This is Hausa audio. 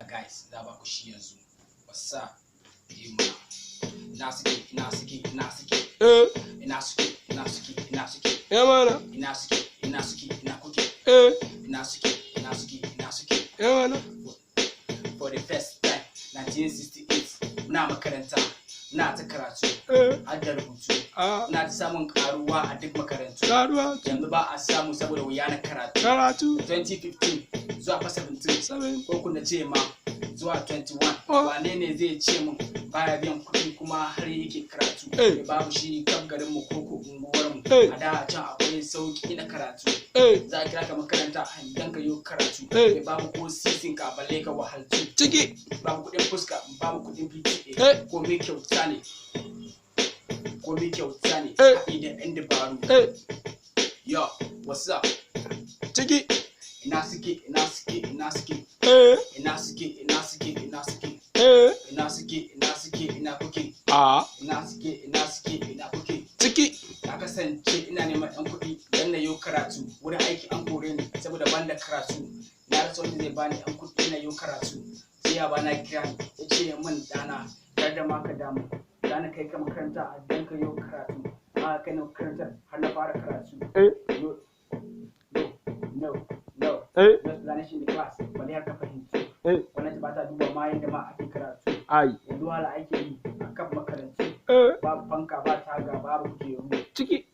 Guys, za ba ku shi yanzu. What's up? Ina suke, ina suke, ina suke? Eh. Ina suke, ina suke, ina suke? Ya mana. Ina suke, ina suke, ina kuke? Eh. Ina suke, ina suke, ina suke? Ya mana. For the first time, 1968, muna makaranta, muna ta karatu, Eh. har da rubutu. Ah. Muna ta samun karuwa a duk makarantu. Karuwa. Yanzu ba a samu saboda wuya na karatu. Karatu. 2015 zuwa fa 17 Seven. ko kuna ce ma zuwa 21. Oh. Wane ne zai ce min baya biyan kuɗi kuma har yake karatu? Eh. Babu shi kan garin mu ko unguwar mu. Eh. A da can akwai sauki na karatu. Eh. Za a kira ka makaranta dan ka yi karatu. Eh. Babu ko sisin ka balle ka wahaltu. Ciki. Babu kuɗin fuska, babu kuɗin PTA. Eh. Komai kyauta ne, komai kyauta ne. Eh. Haɗi da yan dabaru. Eh. Yo, what's up? Ciki. Ina suke, ina suke, ina suke? Eh. Ina suke, ina suke, ina suke? Eh. Ina suke, ina suke, ina kuke? Ah. Ina suke, ina suke, ina kuke? Ciki. Na kasance ina neman yan kuɗi dan na yi karatu. Wurin aiki an kore ni saboda ban da karatu. Na rasa wanda zai bani yan kuɗi na yi karatu, sai ya bana kira ni, ya ce min, "Dana, kar da ma ka damu, za na kai ka makaranta a dan ka yi karatu." Aka kai ni makarantar har na fara karatu. Eh. No, no, no, no. Eh. No explanation in the class balle har ka fahimci. Eh. Gwamnati ba ta duba ma yadda ma ake karatu. Ai. Yanzu wahala ake yi a kan makarantu. Eh. Babu fanka, ba taga, babu kujeru. Ciki.